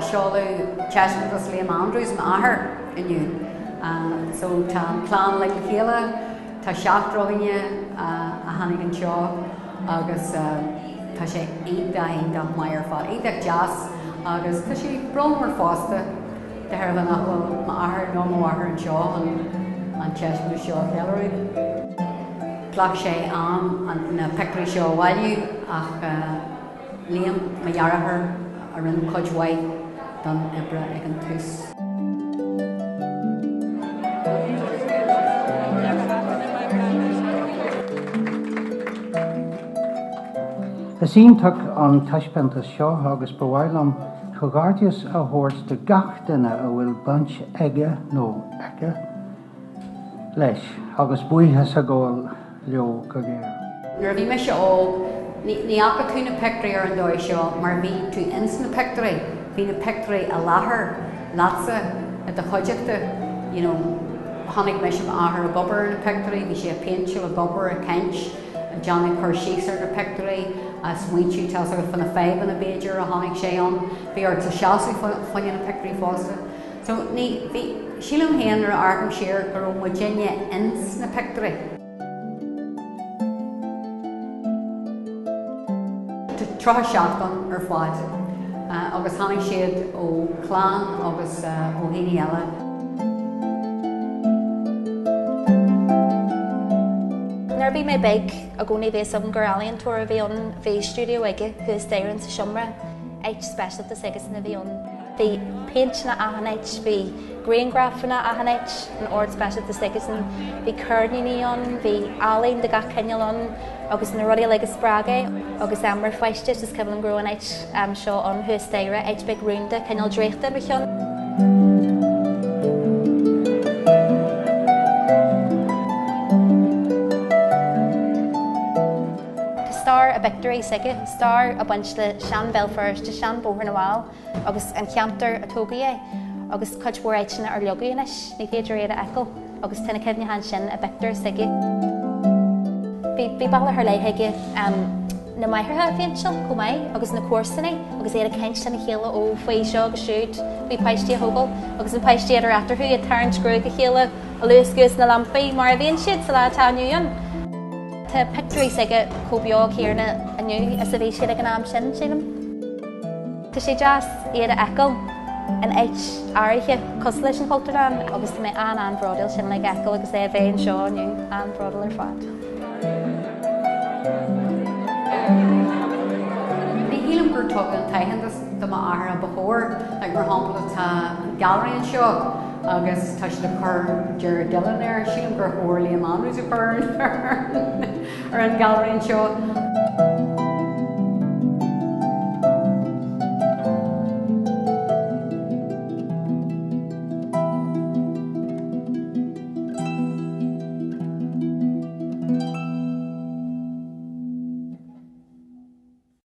seoladh taispeántas Liam Andrews, m'athair, inniu. So tá an clann uilig le chéile, tá seachtar againne a tháinig anseo agus tá sé iontach, iontach maith ar fad, iontach deas agus tá sé brónmhar fosta de thairbhe nach bhfuil m'athair nó mo mháthair anseo chun an taispeántas seo a cheiliúradh. Ghlac sé am na pictiúirí seo a bhailiú ach Liam, mo dheartháir, a rinne cuid mhaith don oibre ag an tús. Is iontach an taispeántas seo agus ba mhaith liom comhghairdeas a thabhairt do gach duine a bhfuil baint aige nó aici leis agus buíochas a ghabháil leo go léir. Nuair a bhí mise óg, ní fhaca tú na pictiúirí ar an dóigh seo mar bhí tú ins na pictiúirí, bhí na pictiúirí i láthair leatsa, i do chuideachta, you know. Chonaic mise m'athair ag obair ar na pictiúirí, bhí sé ag péinteáil, ag obair, ag caint, ag déanamh cur síos ar na pictiúirí, ag smaointiú, tá 's agat, fá na fadhbanna b'fhéidir a chonaic sé ann. Bhí ortsa seasamh fá choinne na pictiúirí fosta. So ní, bhí, sílim féin nuair a amharcaim siar go raibh muidinne ins na pictiúirí. Tá 37 ann ar fad agus tháinig siad ó chlann agus ó dhaoine eile. Nuair a bhí mé beag i gcónaí bhí fhios agam gur ealaíontóir a bhí ann, bhí stiúideo aige thuas staighre sa seomra, áit speisialta s'aigesan a bhí ann. Bhí péinteanna achan áit, bhí grianghrafanna achan áit, an ord speisialta s'aigesan, bhí ceirníní ann, bhí ealaín de gach cineál ann agus na rudaí uilig a spreag é. Agus mar pháiste is cuimhin liom go raibh an áit seo ann thuas staighre, áit beag rúnda, cineál draíochta i mo cheann. Tá stair a bpictiúirí s'aige, stair ag baint le sean-Bhéal Feirste, sean-Bhóthar na bhFál, agus an cheantar a tógadh é agus cuid mhór áiteanna ar leagadh anois, ní féidir iad a fheiceáil agus tá na cuimhneacháin sin i bpictiúir s'aige. Bhí bhí bealach ar leith aige na máithreacha a phéinteáil chomh maith agus na comharsanaí agus iad ag caint lena chéile ó faoi seo agus siúd faoi páistí a thógáil agus na páistí idir eatarthu ag tarraingt gruaig a chéile ag luascadh sna lampaí mar a bhíonn siad sa lá atá inniu ann. Tá pictiúirí s'aige chomh beo céanna inniu is a bhí siad ag an am sin, sílim. Tá sé deas iad a fheiceáil in áit áirithe cosúil leis an Chultúrlann agus tá mé an-an-bhródúil sin uilig a fheiceáil agus é a bheith anseo inniu, an-bhródúil ar fad. Ní shílim gur tugadh an t-aitheantas do m'athair a ba chóir. Like, mar shampla, tá an Gallery anseo agus tá siad ag cur Ger Dillon air. Sílim gur chóir Liam Andrews a chur ar an Gallery anseo.